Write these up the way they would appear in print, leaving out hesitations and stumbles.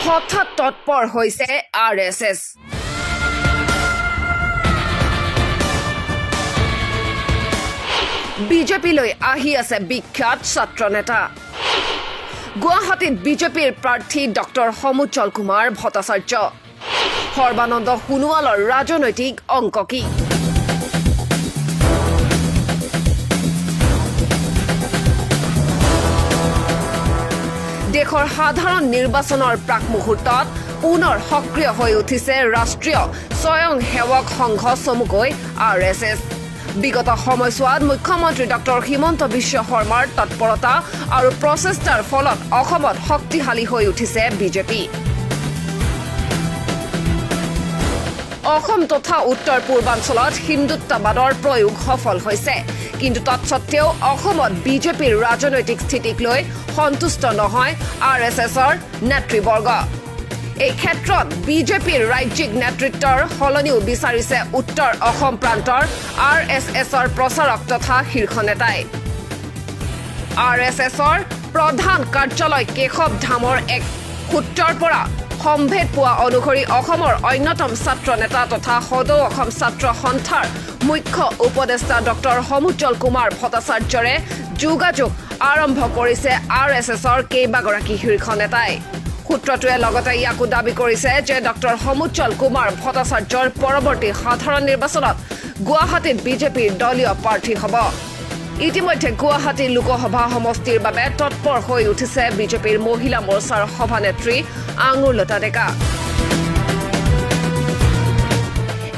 হঠাৎ তৎপৰ হৈছে আৰএছএছ। বিজেপিলৈ আহি আছে বিখ্যাত ছাত্ৰ নেতা। গুৱাহাটীত বিজেপিৰ প্ৰাৰ্থী ডক্টৰ সমুজ্জ্বল কুমাৰ ভট্টাচাৰ্য। সৰ্বানন্দ সোণোৱালৰ ৰাজনৈতিক অংক কি? দেশৰ সাধাৰণ নিৰ্বাচনৰ প্ৰাক মুহূৰ্তত পুনৰ সক্ৰিয় হৈ উঠিছে ৰাষ্ট্ৰীয় স্বয়ং সেৱক সংঘ, চমুকৈ আৰএছএছ। বিগত সময়ছোৱাত মুখ্যমন্ত্ৰী ডক্টৰ হিমন্ত বিশ্ব শৰ্মাৰ তৎপৰতা আৰু প্ৰচেষ্টাৰ ফলত অসমত শক্তিশালী হৈ উঠিছে বিজেপি। অসম তথা উত্তৰ পূৰ্বাঞ্চলত হিন্দুত্ববাদৰ প্ৰয়োগ সফল হৈছে। কিন্তু তৎসত্বেও অসমত বিজেপিৰ ৰাজনৈতিক স্থিতিক লৈ সন্তুষ্ট নহয় আৰএছএছৰ নেতৃবৰ্গ। এই ক্ষেত্ৰত বিজেপিৰ ৰাজ্যিক নেতৃত্বৰ সলনিও বিচাৰিছে উত্তৰ অসম প্ৰান্তৰ আৰএছএছৰ প্ৰচাৰক তথা শীৰ্ষ নেতাই। আৰএছএছৰ প্ৰধান কাৰ্যালয় কেশৱ ধামৰ এক সূত্ৰৰ পৰা সম্ভেদ পোৱা অনুসৰি অসমৰ অন্যতম ছাত্ৰ নেতা তথা সদৌ অসম ছাত্ৰ সন্থাৰ মুখ্য উপদেষ্টা ডক্টৰ সমুজ্জ্বল কুমাৰ ভট্টাচাৰ্যৰে যোগাযোগ আৰম্ভ কৰিছে আৰএছএছৰ কেইবাগৰাকী শীৰ্ষ নেতাই। সূত্ৰটোৱে লগতে ইয়াকো দাবী কৰিছে যে ডক্টৰ সমুজ্জ্বল কুমাৰ ভট্টাচাৰ্যৰ পৰৱৰ্তী সাধাৰণ নিৰ্বাচনত গুৱাহাটীত বিজেপিৰ দলীয় প্ৰাৰ্থী হ'ব। ইতিমধ্যে গুৱাহাটী লোকসভা সমষ্টিৰ বাবে তৎপৰ হৈ উঠিছে বিজেপিৰ মহিলা মৰ্চাৰ সভানেত্ৰী আঙুৰলতা ডেকা।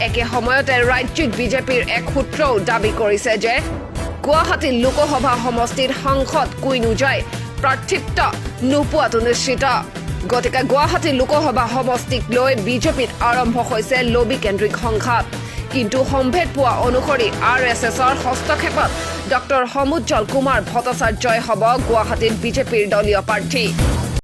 একে সময়তে ৰাজ্যিক বিজেপিৰ এক সূত্ৰও দাবী কৰিছে যে গুৱাহাটী লোকসভা সমষ্টিত সাংসদ কুইন ওজাই প্ৰাৰ্থিত্ব নোপোৱাটো নিশ্চিত। গতিকে গুৱাহাটী লোকসভা সমষ্টিক লৈ বিজেপিত আৰম্ভ হৈছে লবী কেন্দ্ৰিক সংঘাত। কিন্তু সম্ভেদ পোৱা অনুসৰি আৰএছএছৰ হস্তক্ষেপত ডক্টৰ সমুজ্জ্বল কুমাৰ ভট্টাচাৰ্যই হ'ব গুৱাহাটীত বিজেপিৰ দলীয় প্ৰাৰ্থী।